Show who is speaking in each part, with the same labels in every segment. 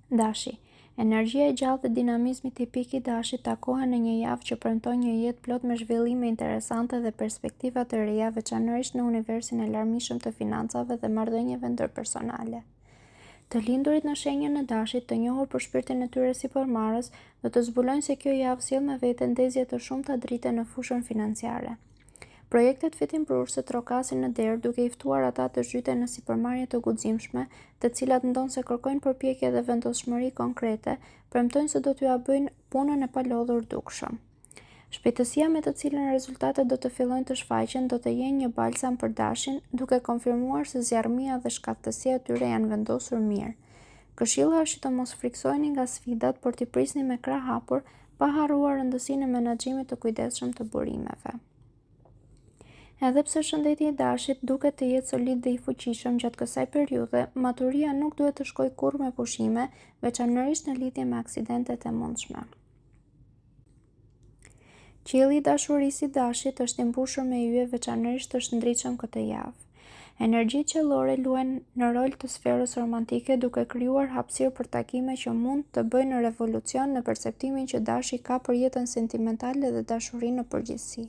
Speaker 1: Dashi. Energjia e gjallë dhe dinamizmi tipik i Dashit takohen në një javë që premton një jetë plot me zhvillime interesante dhe perspektiva të reja, veçanërisht në universin e larmishëm të financave dhe marrëdhënieve ndërpersonale. Të lindurit në shenjën e Dashit, të njohur për shpirtin e tyre sipërmarrës, do të zbulojnë se kjo javë sjell me vete ndezje të shumta drite në fushën financiare. Projektet fitimprurëse trokasin në derë duke i ftuar ata të zhyten në sipërmarrje të guximshme, të cilat ndonëse kërkojnë përpjekje dhe vendosmëri konkrete, premtojnë se do t'jua bëjnë punën e palodhur dukshëm. Shpejtësia me të cilën rezultatet do të fillojnë të shfaqen do të jenë një balsam për Dashin, duke konfirmuar se zjarrmia dhe shkathtësia e tyre janë vendosur mirë. Këshilla është që të mos frikësoheni nga sfidat, por t'i prisni me krahë hapur, pa harruar rëndësinë e menaxhimit të kujdesshëm të burimeve. Edhe pse shëndeti i Dashit duket të jetë solid dhe i fuqishëm gjatë kësaj periudhe, maturia nuk duhet të shkojë kurrë me pushime, veçanërisht në lidhje me aksidentet e mundshme. Qielli i dashurisë i Dashit është i mbushur me yje veçanërisht të shndritshëm këtë javë. Energjitë qiellore luajnë në rol të sferës romantike duke krijuar hapësirë për takime që mund të bëjnë revolucion në perceptimin që Dashi ka për jetën sentimentale dhe dashurinë në përgjithësi.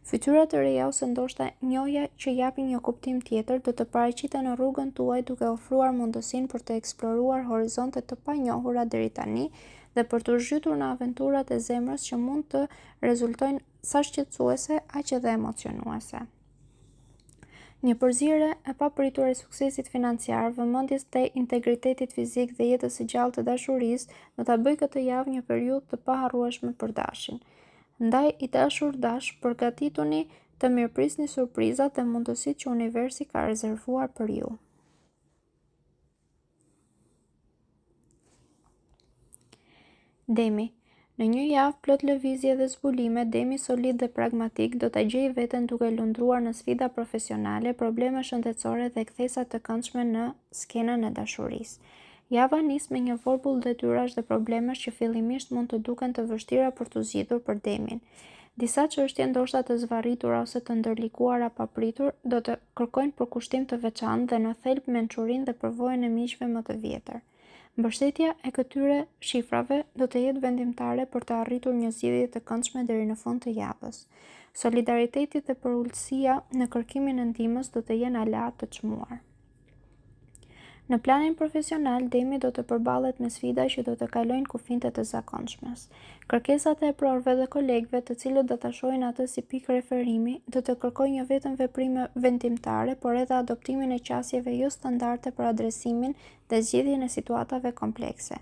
Speaker 1: Fytyra të reja ose ndoshta njohja që japin një kuptim tjetër do të paraqiten në rrugën tuaj duke ofruar mundësinë për të eksploruar horizonte të panjohura deri tani dhe për t'u zhytur në aventurat e zemrës që mund të rezultojnë sa shqetësuese aq edhe emocionuese. Një përzierje e papritur e suksesit financiar, vëmendjes dhe integritetit fizik dhe jetës së gjallë të dashurisë do ta bëjë këtë javë një periudhë të paharrueshme për Dashin. Ndaj, i dashur Dash, përgatituni të mirëprisni surprizat dhe mundësitë që universi ka rezervuar për ju. Demi Në një javë plot lëvizje dhe zbulime, Demi solid dhe pragmatik do ta gjejë veten duke lundruar në sfida profesionale, probleme shëndetësore dhe kthesa të këndshme në skenën e dashurisë. Java nis me një vorbull detyrash dhe problemesh që fillimisht mund të duken të vështira për t'u zgjidhur për Demin. Disa çështje, ndoshta të zvarritura ose të ndërlikuara papritur, do të kërkojnë përkushtim të veçantë dhe në thelb mençurinë dhe përvojën e miqve më të vjetër. Mbështetja e këtyre shifrave do të jetë vendimtare për të arritur një zgjidhje të këndshme deri në fund të javës. Solidariteti dhe përulësia në kërkimin e ndihmës do të jenë aleatë të çmuar. Në planin profesional, Demi do të përballet me sfida që do të kalojnë kufinjtë e të zakonshmes. Kërkesat e eprorëve dhe kolegëve, të cilët do ta shohin atë si pikë referimi, do të kërkojnë jo vetëm veprime vendimtare, por edhe adoptimin e qasjeve jo standarde për adresimin dhe zgjidhjen e situatave komplekse.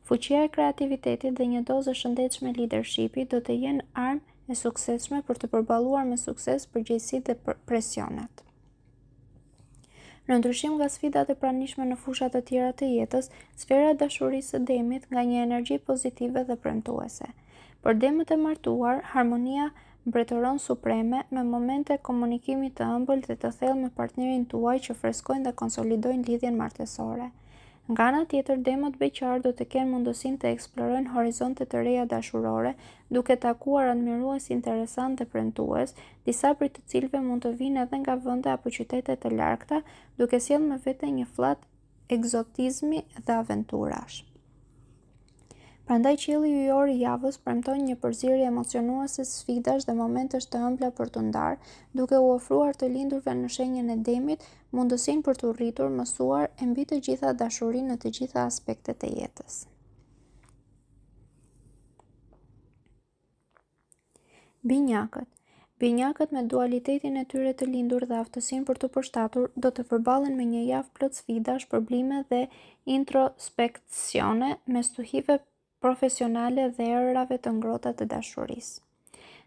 Speaker 1: Fuqia e kreativitetit dhe një dozë e shëndetshme lidershipi do të jenë armë e suksesshme për të përballuar me sukses përgjegjësitë dhe presionet. Në ndryshim nga sfidat e pranishme në fusha të tjera të jetës, sfera e dashurisë së Demit ka një energji pozitive dhe premtuese. Për Demët e martuar, harmonia mbretëron supreme me momente komunikimi të ëmbël dhe të thellë me partnerin tuaj që freskojnë dhe konsolidojnë lidhjen martesore. Nga ana tjetër, demët beqarë do të kenë mundësinë të eksplorojnë horizonte të reja dashurore, duke takuar admirues interesantë dhe premtues, disa prej të cilëve mund të vijnë edhe nga vende apo qytete të largëta, duke sjellë me vete një fllad ekzotizmi dhe aventurash. Prandaj qielli yjor i javës premton një përzierje emocionuese sfidash dhe momentesh të ëmbla për t'u ndarë, duke u ofruar të lindurve në shenjën e Demit mundësinë për t'u rritur, mësuar e mbi të gjitha dashurinë në të gjitha aspektet e jetës. Binjakët. Binjakët me dualitetin e tyre të lindur dhe aftësinë për t'u përshtatur, do të përballen me një javë plot sfida, shpërblime dhe introspeksione mes stuhive profesionale dhe erërave të ngrohta të dashurisë.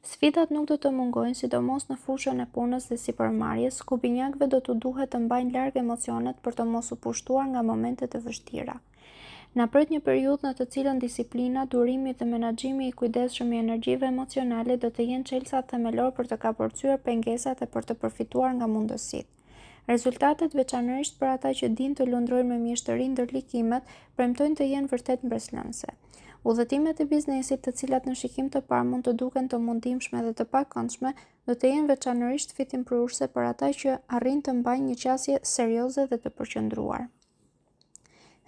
Speaker 1: Sfidat nuk do të mungojnë, sidomos në fushën e punës dhe sipërmarrjes, ku binjakëve do t'u duhet të mbajnë larg emocionet për të mos u pushtuar nga momente të vështira. Na pret një periudhë në të cilën disiplina, durimi dhe menaxhimi i kujdesshëm i energjive emocionale do të jenë çelësat themelorë për të kapërcyer pengesat e për të përfituar nga mundësitë. Rezultatet, veçanërisht për ata që dinë të lundrojnë me mjeshtëri ndërlikimet, premtojnë të jenë vërtet mbresëlënëse. Udhëtimet e biznesit, të cilat në shikim të parë mund të duken të mundimshme dhe të pakëndshme, do të jenë veçanërisht fitimprurëse për ata që arrijnë të mbajnë një qasje serioze dhe të përqendruar.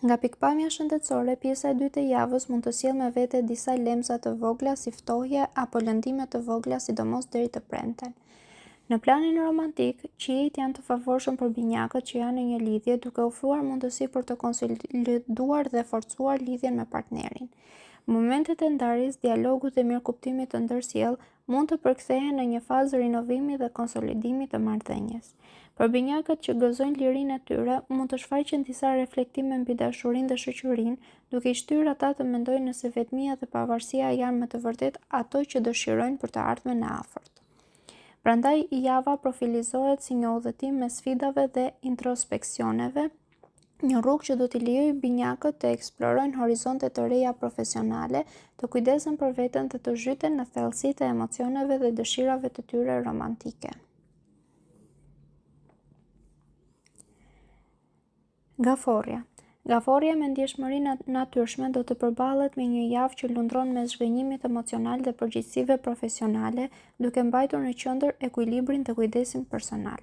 Speaker 1: Nga pikëpamja shëndetësore, pjesa e dytë e javës mund të sjellë me vete disa lemza të vogla si ftohje apo lëndime të vogla, sidomos deri të premten. Në planin romantik, qiejt janë të favorshëm për binjakët që janë në një lidhje, duke ofruar mundësi për të konsoliduar dhe forcuar lidhjen me partnerin. Momentet e ndarjes, dialogut dhe mirëkuptimit të ndërsjellë mund të përkthehen në një fazë rinovimi dhe konsolidimi të marrëdhënies. Për binjakët që gëzojnë lirinë e tyre, mund të shfaqen disa reflektime mbi dashurinë dhe shoqërinë, duke i shtyrë ata të mendojnë nëse vetmia dhe pavarësia janë me të vërtetë ato që dëshirojnë për të ardhmen e afërt. Prandaj, java profilizohet si një udhëtim mes sfidave dhe introspeksioneve, një rrugë që do t'i lejojë binjakët të eksplorojnë horizonte të reja profesionale, të kujdesen për veten dhe të zhyten në thellësitë e emocioneve dhe dëshirave të tyre romantike. Gaforrja. Gaforrja me ndjeshmëri natyrshme do të përballet me një javë që lundron mes zhgënjimit emocional dhe përgjegjësive profesionale, duke mbajtur në qendër ekuilibrin dhe kujdesin personal.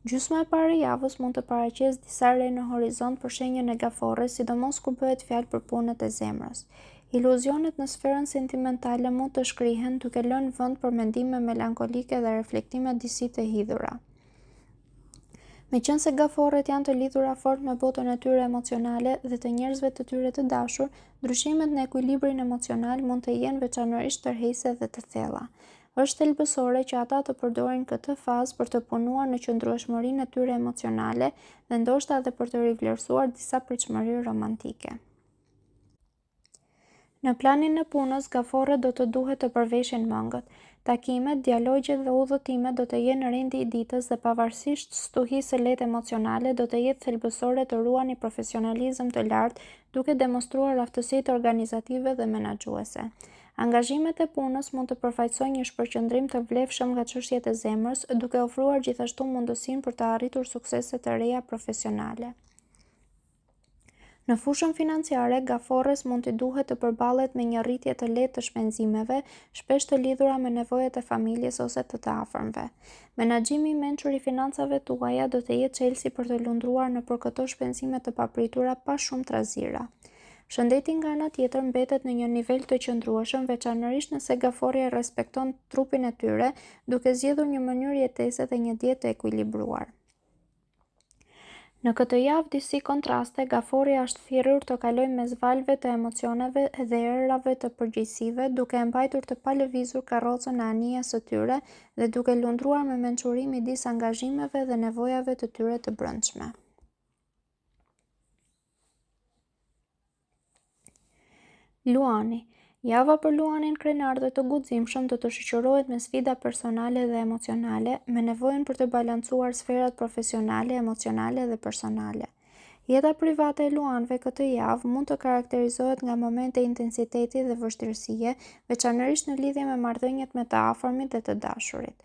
Speaker 1: Gjysma e parë e javës mund të paraqesë disa re në horizont për shenjën e gaforres, sidomos kur bëhet fjalë për punët e zemrës. Iluzionet në sferën sentimentale mund të shkrihen, duke lënë vend për mendime melankolike dhe reflektime disi të hidhura. Meqenëse gaforret janë të lidhura fort me botën e tyre emocionale dhe të njerëzve të tyre të dashur, ndryshimet në ekuilibrin emocional mund të jenë veçanërisht tërheqëse dhe të thella. Është thelbësore që ata të përdorin këtë fazë për të punuar në qëndrueshmërinë e tyre emocionale dhe ndoshta edhe për të rivlerësuar disa pritshmëri romantike. Në planin e punës, gaforret do të duhet të përveshin mëngët. Takimet, dialogjet dhe udhëtimet do të jenë rendi i ditës dhe pavarësisht stuhisë së lehtë emocionale, do të jetë thelbësore të ruani profesionalizëm të lartë duke demonstruar aftësitë organizative dhe menaxhuese. Angazhimet e punës mund të përfaqësojnë një shpërqendrim të vlefshëm nga çështjet e zemrës, duke ofruar gjithashtu mundësinë për të arritur suksese të reja profesionale. Në fushën financiare, gaforres mund t'i duhet të përballet me një rritje të lehtë të shpenzimeve, shpesh të lidhura me nevojat e familjes ose të të afërmve. Menaxhimi i mençur i financave tuaja do të jetë çelësi për të lundruar nëpër këto shpenzime të papritura pa shumë trazira. Shëndeti nga ana tjetër mbetet në një nivel të qëndrueshëm, veçanërisht nëse gaforrja respekton trupin e tyre, duke zgjedhur një mënyrë jetese dhe një dietë të ekuilibruar. Në këtë javë disi kontraste, gaforrja është thirrur të kalojë mes valëve të emocioneve dhe erërave të përgjegjësive, duke e mbajtur të palëvizur karrocën e anijes së tyre dhe duke lundruar me mençuri midis angazhimeve dhe nevojave të tyre të brendshme. Luani. Java për Luanin krenar dhe të guximshëm do të shoqërohet me sfida personale dhe emocionale, me nevojën për të balancuar sferat profesionale, emocionale dhe personale. Jeta private e Luanëve këtë javë mund të karakterizohet nga momente intensiteti dhe vështirësie, veçanërisht në lidhje me marrëdhëniet me të afërmit dhe të dashurit.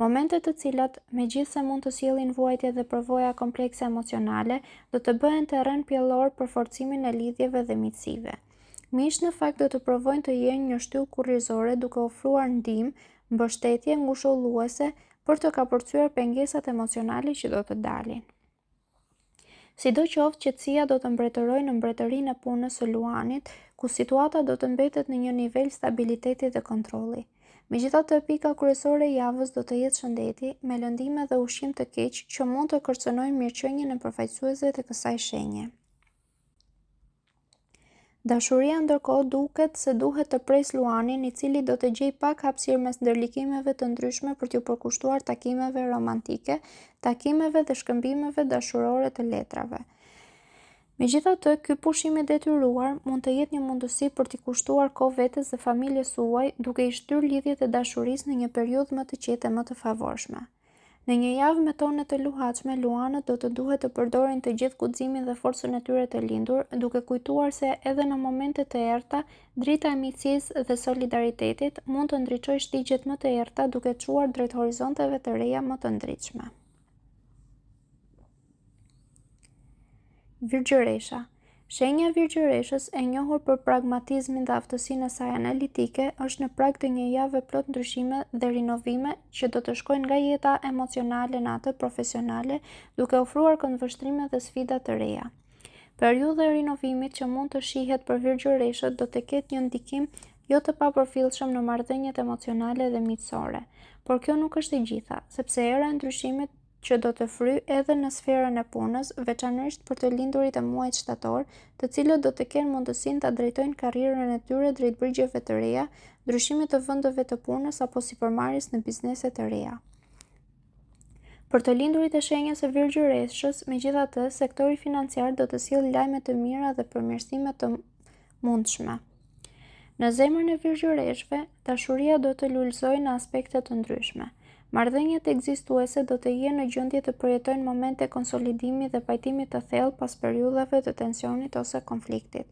Speaker 1: Momente të cilat, megjithëse mund të sjellin vuajtje dhe përvoja komplekse emocionale, do të bëhen terren pjellor për forcimin e lidhjeve dhe miqësive. Miqtë në fakt do të provojnë të jenë një shtyllë kurrizore duke ofruar ndihmë, mbështetje ngushëlluese për të kapërcyer pengesat emocionale që do të dalin. Sidoqoftë, qetësia do të mbretërojë në mbretërinë e punës së Luanit, ku situata do të mbetet në një nivel stabiliteti dhe kontrolli. Megjithatë, pika kryesore e javës do të jetë shëndeti, me lëndime dhe ushqim të keq që mund të kërcënojnë mirëqenien e përfaqësuesve të kësaj shenje. Dashuria ndërkohë duket se duhet të presë Luanin, i cili do të gjejë pak hapësirë mes ndërlikimeve të ndryshme për t'iu përkushtuar takimeve romantike, takimeve dhe shkëmbimeve dashurore të letrave. Megjithatë, ky pushim i detyruar mund të jetë një mundësi për t'i kushtuar kohë vetes dhe familjes suaj, duke i shtyrë lidhjet e dashurisë në një periudhë më të qetë e më të favorshme. Në një javë me tone të luhatshme, luanët do të duhet të përdorin të gjithë guximin dhe forcën e tyre të lindur, duke kujtuar se edhe në momente të errëta, drita e miqësisë dhe solidaritetit mund të ndriçojë shtigjet më të errëta duke çuar drejt horizonteve të reja më të ndritshme. Virgjëresha. Shenja e Virgjëreshës, e njohur për pragmatizmin dhe aftësinë e saj analitike, është në prag të një jave plot ndryshime dhe rinovime që do të shkojnë nga jeta emocionale në atë profesionale, duke ofruar këndvështrime dhe sfida të reja. Periudha e rinovimit që mund të shihet për virgjëreshët do të ketë një ndikim jo të papërfillshëm në marrëdhëniet emocionale dhe miqësore. Por kjo nuk është e gjitha, sepse era e ndryshimit që do të fryjë edhe në sferën e punës, veçanërisht për të lindurit e muajit shtator, të cilët do të kenë mundësinë ta drejtojnë karrierën e tyre drejt brigjeve të reja, ndryshimit të vendeve të punës apo sipërmarrjes në biznese të reja. Për të lindurit e shenjës së Virgjëreshës, megjithatë, sektori financiar do të sjellë lajme të mira dhe përmirësime të mundshme. Në zemrën e Virgjëreshëve, dashuria do të lulëzojë në aspekte të ndryshme. Marrëdhëniet ekzistuese do të jenë në gjendje të përjetojnë momente konsolidimi dhe pajtimi të thellë pas periudhave të tensionit ose konfliktit.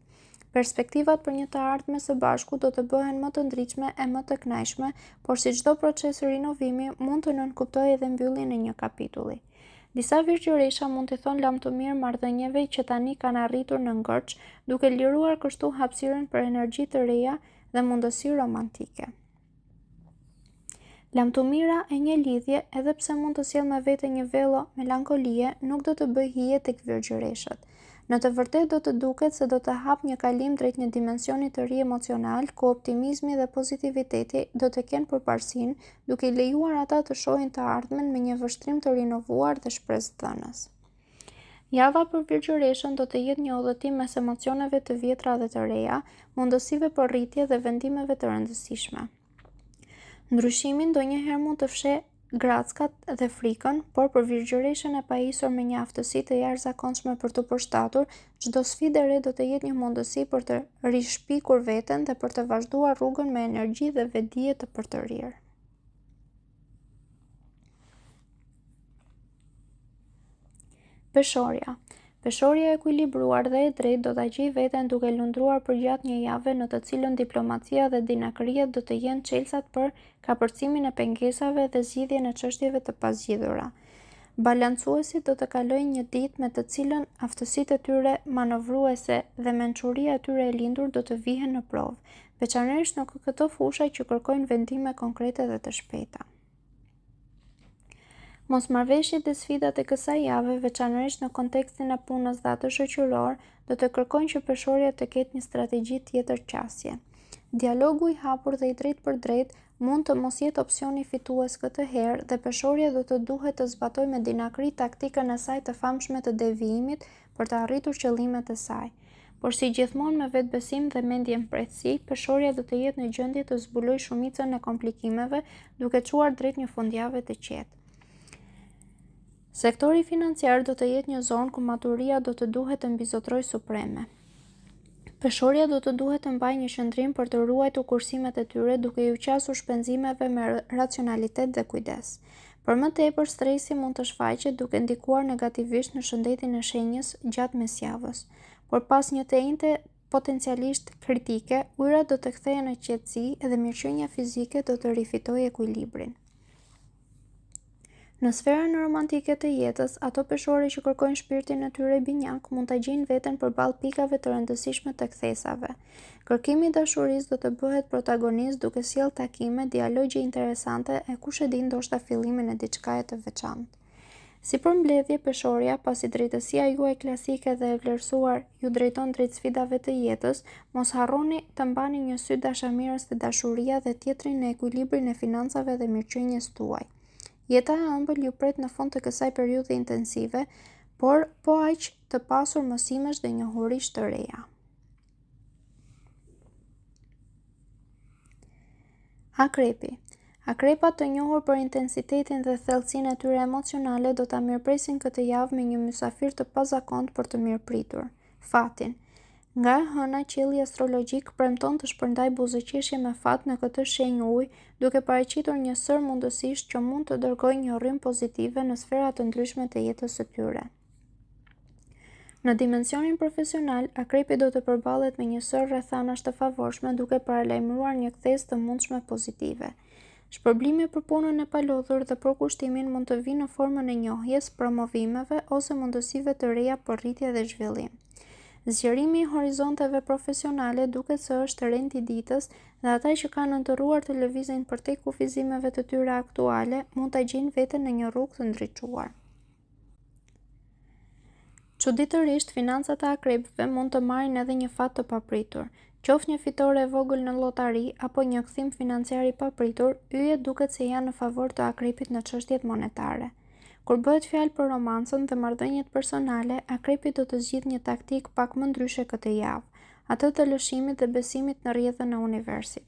Speaker 1: Perspektivat për një të ardhme së bashku do të bëhen më të ndritshme e më të kënaqshme, por si çdo proces rinovimi mund të nënkuptojë edhe mbylljen e një kapitulli. Disa virgjëresha mund t'i thonë lamtumirë marrëdhënieve që tani kanë arritur në ngërç, duke liruar kështu hapësirën për energji të reja dhe mundësi romantike. Lamtumira e një lidhje, edhe pse mund të sjellë me vete një vello melankolie, nuk do të bëjë hije tek virgjëreshët. Në të vërtetë do të duket se do të hapë një kalim drejt një dimensioni të ri emocional, ku optimizmi dhe pozitiviteti do të kenë përparësinë, duke i lejuar ata të shohin të ardhmen me një vështrim të rinovuar dhe shpresëdhënës. Java për Virgjëreshën do të jetë një udhëtim mes emocioneve të vjetra dhe të reja, mundësive për rritje dhe vendimeve të rëndësishme. Ndryshimi ndonjëherë mund të fshehë grackat dhe frikën, por për Virgjëreshën e pajisur me një aftësi të jashtëzakonshme për t'u përshtatur, çdo sfidë e re do të jetë një mundësi për të rishpikur veten dhe për të vazhduar rrugën me energji dhe vetëdije të përtërirë. Peshorja. Peshorja e ekuilibruar dhe e drejtë do ta gjejë veten duke lundruar përgjatë një jave në të cilën diplomacia dhe dinakëria do të jenë çelësat për kapërcimin e pengesave dhe zgjidhjen e çështjeve të pazgjidhura. Balancuesit do të kalojnë një ditë me të cilën aftësitë e tyre manovruese dhe mençuria e tyre e lindur do të vihen në provë, veçanërisht në këto fusha që kërkojnë vendime konkrete dhe të shpejta. Mosmarrëveshjet dhe sfidat e kësaj jave, veçanërisht në kontekstin e punës dhe atë shoqëror, do të kërkojnë që peshorja të ketë një strategji tjetër qasje. Dialogu i hapur dhe i drejtpërdrejtë mund të mos jetë opsioni fitues këtë herë dhe peshorja do të duhet të zbatojë me dinakëri taktikën e saj të famshme të devijimit për të arritur qëllimet e saj. Por si gjithmonë me vetëbesim dhe mendjemprehtësi, peshorja do të jetë në gjendje të zbulojë shumicën e komplikimeve, duke çuar drejt një fundjave të qetë. Sektori financiar do të jetë një zonë ku maturia do të duhet të mbizotërojë supreme. Peshorja do të duhet të mbajë një qëndrim për të ruajtur kursimet e tyre duke iu qasur shpenzimeve me racionalitet dhe kujdes. Për më tepër, stresi mund të shfaqet duke ndikuar negativisht në shëndetin e shenjës gjatë mesjavës. Por pas një të enjte potencialisht kritike, ujërat do të kthehen në qetësi dhe mirëqenia fizike do të rifitojë ekuilibrin. Në sferën romantike të jetës, ato peshore që kërkojnë shpirtin e tyre binjak mund ta gjejnë veten përballë pikave të rëndësishme të kthesave. Kërkimi i dashurisë do të bëhet protagonist duke sjellë takime, dialogje interesante e kush e di ndoshta fillimin e diçkaje të veçantë. Si përmbledhje, Peshorja, pasi drejtësia juaj klasike dhe e vlerësuar ju drejton drejt sfidave të jetës, mos harroni të mbani një sy dashamirës te dashuria dhe tjetrin në ekuilibrin e financave dhe mirëqenies tuaj. Jeta e ëmbël ju pret në fund të kësaj periudhe intensive, por po aq të pasur mësimesh dhe njohurish të reja. Akrepi. Akrepat të njohur për intensitetin dhe thellësinë e tyre emocionale do ta mirëpresin këtë javë me një mysafir të pazakontë për të mirëpritur, fatin. Nga e hëna, qielli astrologjik premton të shpërndajë buzëqeshje me fat në këtë shenjë uji, duke paraqitur një sërë mundësish që mund të dërgojnë një rrymë pozitive në sfera të ndryshme të jetës së tyre. Në dimensionin profesional, Akrepi do të përballet me një sërë rrethanash të favorshme duke paralajmëruar një kthesë të mundshme pozitive. Shpërblimi për punën e palodhur dhe përkushtimin mund të vijë në formën e njohjes, promovimeve ose mundësive të reja për rritje dhe zhvillim. Zgjerimi i horizonteve profesionale duket se është rend i ditës dhe ata që kanë ëndërruar të lëvizin përtej kufizimeve të tyre aktuale mund ta gjejnë veten në një rrugë të ndriçuar. Çuditërisht, financat e Akrepëve mund të marrin edhe një fat të papritur. Qoftë një fitore e vogël në llotari apo një kthim financiar i papritur, yjet duket se janë në favor të Akrepit në çështjet monetare. Kur bëhet fjalë për romancën dhe marrëdhëniet personale, Akrepi do të zgjidhë një taktikë pak më ndryshe këtë javë, atë të lëshimit dhe besimit në rrjedhën e universit.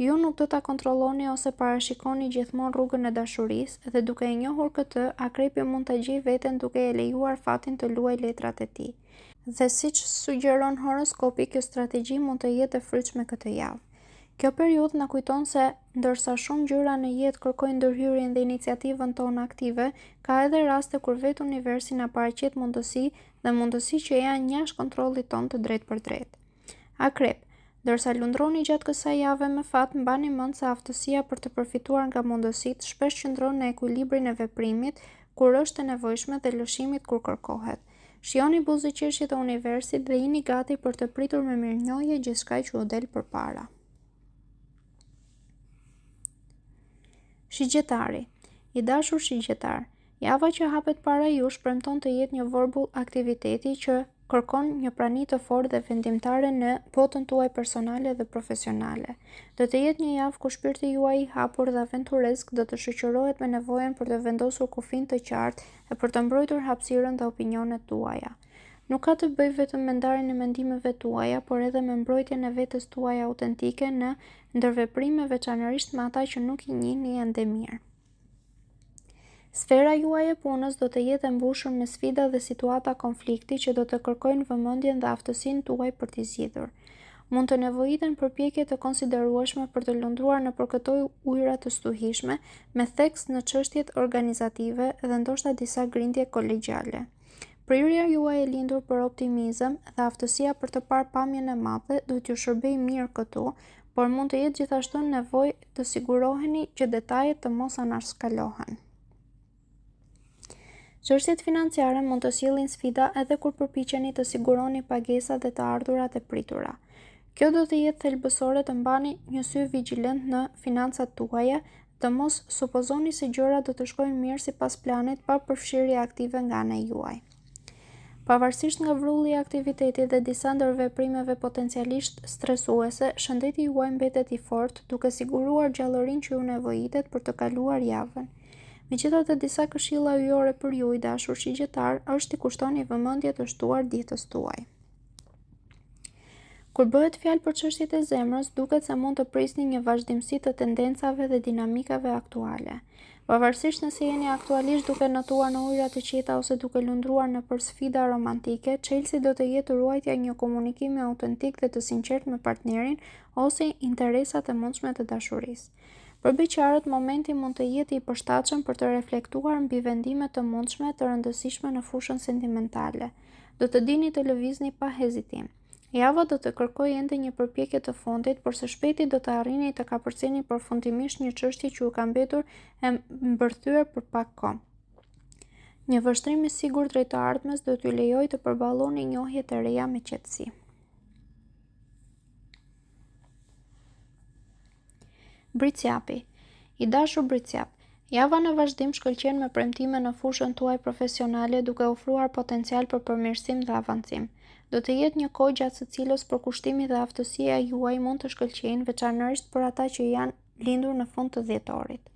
Speaker 1: Ju nuk do ta kontrolloni ose parashikoni gjithmonë rrugën e dashurisë dhe duke e njohur këtë, Akrepi mund ta gjejë veten duke e lejuar fatin të luajë letrat e tij. Dhe siç sugjeron horoskopi, kjo strategji mund të jetë e frytshme këtë javë. Kjo periudhë na kujton se, ndërsa shumë gjëra në jetë kërkojnë ndërhyrjen dhe iniciativën tonë aktive, ka edhe raste kur vetë universi na paraqet mundësi dhe mundësi që janë jashtë kontrollit tonë të drejtpërdrejtë. Akrep, ndërsa lundroni gjatë kësaj jave me fat, mbani mend se aftësia për të përfituar nga mundësitë shpesh qëndron në ekuilibrin e veprimit kur është e nevojshme dhe lëshimit kur kërkohet. Shijoni buzëqeshjet e universit dhe jini gati për të pritur me mirënjohje gjithçka që ju del përpara. Shigjetari I dashur shigjetar, java që hapet para jush premton të jetë një vorbull aktiviteti që kërkon një prani të fortë dhe vendimtare në botën tuaj personale dhe profesionale. Do të jetë një javë ku shpirti juaj i hapur dhe aventuresk do të shoqërohet me nevojën për të vendosur kufinj të qartë e për të mbrojtur hapësirën dhe opinionet tuaja. Nuk ka të bëjë vetëm me ndarjen e mendimeve tuaja, por edhe me mbrojtjen e vetes tuaj autentike në ndërveprime veçanërisht me ata që nuk i njihni ende mirë. Sfera juaj e punës do të jetë e mbushur me sfida dhe situata konflikti që do të kërkojnë vëmendjen dhe aftësinë tuaj për t'i zgjidhur. Mund të nevojiten përpjekje të konsiderueshme për të lundruar nëpër këto ujëra të stuhishme, me theks në çështjet organizative dhe ndoshta disa grindje kolegjiale. Prirja juaj e lindur për optimizëm dhe aftësia për të parë pamjen e madhe do t'ju shërbejë mirë këtu, por mund të jetë gjithashtu nevojë të siguroheni që detajet të mos anashkalohen. Çështjet financiare mund të sjellin sfida edhe kur përpiqeni të siguroni pagesat dhe të ardhurat e pritura. Kjo do të jetë thelbësore të mbani një sy vigjilent në financat tuaja Të mos supozoni se gjërat do të shkojnë mirë sipas planit pa përfshirje aktive nga ana juaj. Pavarësisht nga vrulli i aktivitetit dhe disa ndërveprimeve potencialisht stresuese, shëndeti juaj mbetet i fortë, duke siguruar gjallërinë që ju nevojitet për të kaluar javën. Megjithatë, disa këshilla yjore për ju, i dashur shigjetar, është t'i kushtoni vëmendje të shtuar dietës tuaj. Kur bëhet fjalë për çështjet e zemrës, duket se mund të prisni një vazhdimësi të tendencave dhe dinamikave aktuale. Pavarësisht nëse jeni aktualisht duke notuar në ujëra të qeta ose duke lundruar nëpër sfida romantike, çelësi do të jetë ruajtja e një komunikimi autentik dhe të sinqertë me partnerin ose interesat e mundshme të dashurisë. Për beqarët, momenti mund të jetë i përshtatshëm për të reflektuar mbi vendime të mundshme të rëndësishme në fushën sentimentale. Do të dini të lëvizni pa hezitim. Java do të kërkojë ende një përpjekje të fundit, por së shpejti do të arrini të kapërceni përfundimisht një çështje që ju ka mbetur e mbërthyer për pak kohë. Një vështrim i sigurt drejt të ardhmes do t'ju lejojë të përballoni njohjet e reja me qetësi. Bricjapi I dashur Bricjap, java në vazhdim shkëlqen me premtime në fushën tuaj profesionale duke ofruar potencial për përmirësim dhe avancim. Do të jetë një kohë gjatë së cilës përkushtimi dhe aftësia juaj mund të shkëlqejnë, veçanërisht për ata që janë lindur në fund të dhjetorit.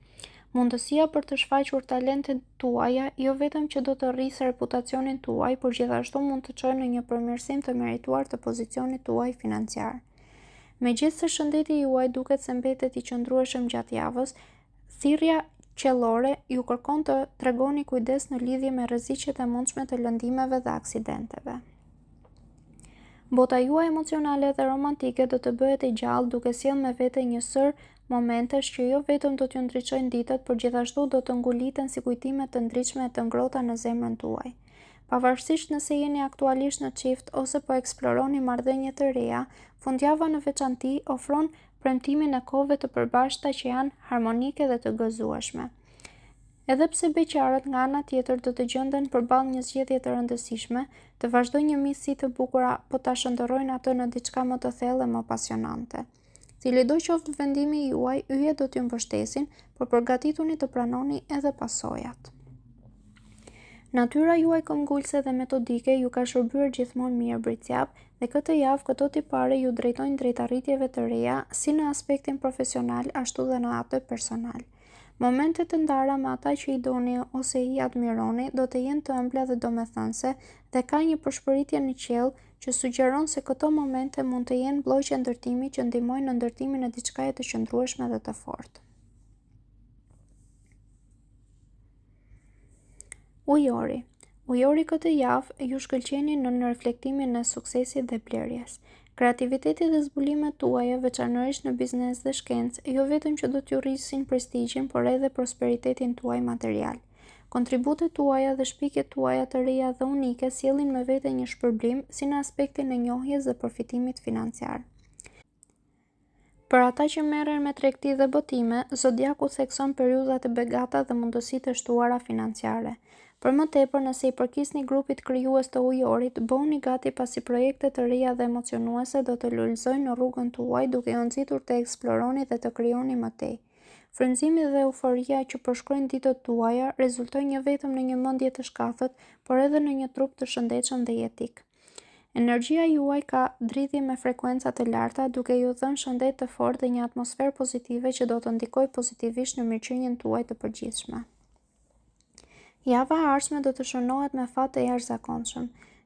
Speaker 1: Mundësia për të shfaqur talentet tuaja jo vetëm që do të rrisë reputacionin tuaj, por gjithashtu mund të çojë në një përmirësim të merituar të pozicionit tuaj financiar. Megjithëse shëndeti juaj duket se mbetet i qëndrueshëm gjatë javës, thirrja qiellore ju kërkon të tregoni kujdes në lidhje me rreziqet e mundshme të lëndimeve dhe aksidenteve. Bota juaj emocionale dhe romantike do të bëhet e gjallë duke sjellë me vete një sërë momentesh që jo vetëm do t'ju ndriçojnë ditët, por gjithashtu do të nguliten si kujtime të ndritshme e të ngrohta në zemrën tuaj. Pavarësisht nëse jeni aktualisht në çift ose po eksploroni marrëdhënie të reja, fundjava në veçanti ofron premtimin e kohëve të përbashkëta që janë harmonike dhe të gëzueshme. Edhe pse beqarët nga ana tjetër do të gjenden përballë një zgjedhje të rëndësishme, të vazhdojnë një miqësi të bukur apo ta shndërrojnë atë në diçka më të thellë e më pasionante. Cilido qoftë vendimi juaj, yjet do t'ju mbështesin, por përgatituni të pranoni edhe pasojat. Natyra juaj këmbgulëse dhe metodike ju ka shërbyer gjithmonë mirë Bricjap dhe këtë javë këto tipare ju drejtojnë drejt arritjeve të reja si në aspektin profesional ashtu dhe në atë personal. Momentet e ndara me ata që i doni ose i admironi do të jenë të ëmbla dhe domethënëse dhe ka një pëshpëritje në qiell që sugjeron se këto momente mund të jenë blloqe ndërtimi që ndihmojnë në ndërtimin e diçkaje të qëndrueshme dhe të fortë. Ujori. Ujori këtë javë ju shkëlqeni nën reflektimin e suksesit dhe blerjes. Kreativiteti dhe zbulimet tuaja, veçanërisht në biznes dhe shkencë, jo vetëm që do t'ju rrisin prestigjin, por edhe prosperitetin tuaj material. Kontributet tuaja dhe shpikjet tuaja të reja dhe unike sjellin me vete një shpërblim si në aspektin e njohjes dhe përfitimit financiar. Për ata që merren me tregti dhe botime, zodiaku thekson periudhat e begata dhe mundësitë e shtuara financiare. Për më tepër, nëse i përkisni grupit krijues të Ujorit, bëhuni gati pasi projekte të reja dhe emocionuese do të lulëzojnë në rrugën tuaj duke ju nxitur të eksploroni dhe të krijoni më tej. Frymëzimi dhe euforia që përshkojnë ditët tuaja rezultojnë jo vetëm në një mendje të shkathët, por edhe në një trup të shëndetshëm dhe jetik. Energjia juaj ka dridhje me frekuenca të larta, duke ju dhënë shëndet të fortë dhe një atmosferë pozitive që do të ndikojë pozitivisht në mirëqenien tuaj të përgjithshme. Java e ardhshme do të shënohet me fat të jashtëzakonshëm.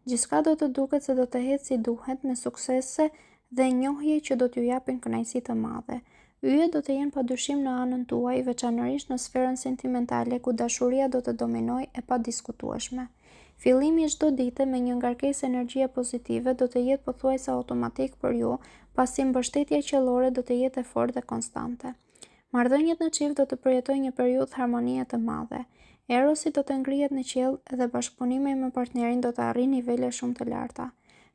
Speaker 1: Gjithçka do të duket se do të ecë si duhet, me suksese dhe njohje që do t'ju japin kënaqësi të madhe. Yjet do të jenë padyshim në anën tuaj, veçanërisht në sferën sentimentale ku dashuria do të dominojë e padiskutueshme. Fillimi i çdo dite me një ngarkesë energjie pozitive do të jetë pothuajse automatik për ju, pasi mbështetja qiellore do të jetë e fortë dhe konstante. Marrëdhëniet në çift do të përjetojnë një periudhë harmonie të madhe. Erosi do të ngrihet në qiell dhe bashkëpunimi me partnerin do të arrijë nivele shumë të larta.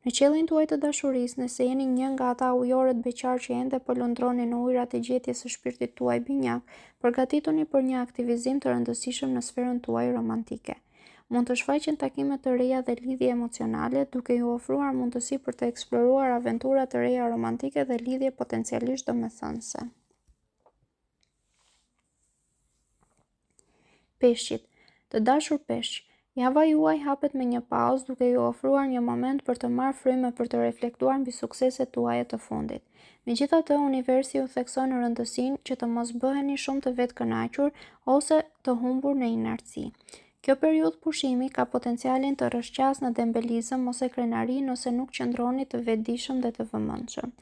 Speaker 1: Në qiellin tuaj të dashurisë, nëse jeni një nga ata ujorët beqarë që ende po lundroni në ujërat e gjetjes së shpirtit tuaj binjak, përgatituni për një aktivizim të rëndësishëm në sferën tuaj romantike. Mund të shfaqen takime të reja dhe lidhje emocionale, duke ju ofruar mundësi për të eksploruar aventura të reja romantike dhe lidhje potencialisht domethënëse. Peshqit. Të dashur peshq, java juaj hapet me një pauzë duke ju ofruar një moment për të marrë frymë e për të reflektuar mbi sukseset tuaja të fundit. Megjithatë, universi ju thekson rëndësinë që të mos bëheni shumë të vetëkënaqur ose të humbur në inerci. Kjo periudhë pushimi ka potencialin të rrëshqasë në dembelizëm ose krenari nëse nuk qëndroni të vetëdijshëm dhe të vëmendshëm.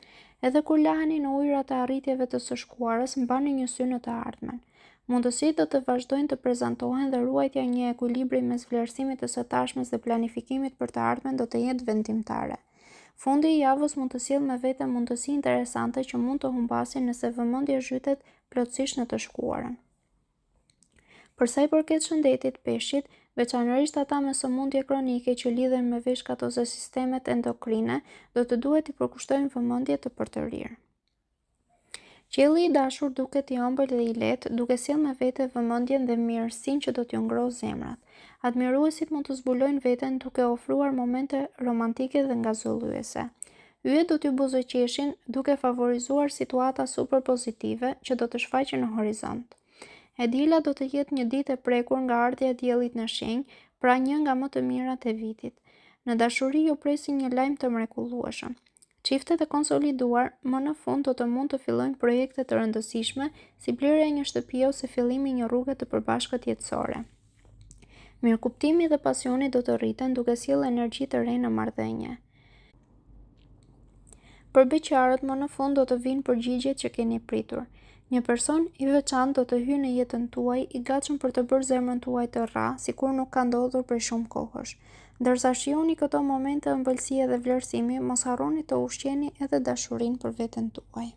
Speaker 1: Edhe kur laheni në ujërat e arritjeve të së shkuarës, mbani një sy në të ardhmen. Mundësitë do të vazhdojnë të prezantohen dhe ruajtja e një ekuilibri mes vlerësimit të së tashmes dhe planifikimit për të ardhmen do të jetë vendimtare. Fundi i javës mund të sjellë me vete mundësi interesante që mund të humbasin nëse vëmendja zhytet plotësisht në të shkuarën. Për sa i përket shëndetit, peshqit, veçanërisht ata me sëmundje kronike që lidhen me veshkat ose sistemet endokrine, do të duhet t'i përkushtojnë vëmendje të përtërirë. Qielli i dashur duket i ëmbël dhe i lehtë, duke sjellë me vete vëmendjen dhe mirësinë që do t'ju ngrohë zemrat. Admiruesit mund të zbulojnë veten duke ofruar momente romantike dhe ngazëllyese. Yjet do t'ju buzëqeshin duke favorizuar situata super pozitive që do të shfaqen në horizont. E diela do të jetë një ditë e prekur nga ardhja e diellit në shenjë, pra një nga më të mirat e vitit. Në dashuri ju presin një lajm të mrekullueshëm. Çiftet e konsoliduar më në fund do të mund të fillojnë projekte të rëndësishme, si blerja e një shtëpie ose fillimi i një rruge të përbashkët jetësore. Mirëkuptimi dhe pasioni do të rriten duke sjellë energji të re në marrëdhënie. Për beqarët më në fund do të vijnë përgjigjet që keni pritur. Një person i veçantë do të hyjë në jetën tuaj, i gatshëm për të bërë zemrën tuaj të rrahë, sikur nuk ka ndodhur prej shumë kohësh. Ndërsa shijoni këto momente ëmbëlsie dhe vlerësimi, mos harroni të ushqeni edhe dashurinë për veten tuaj.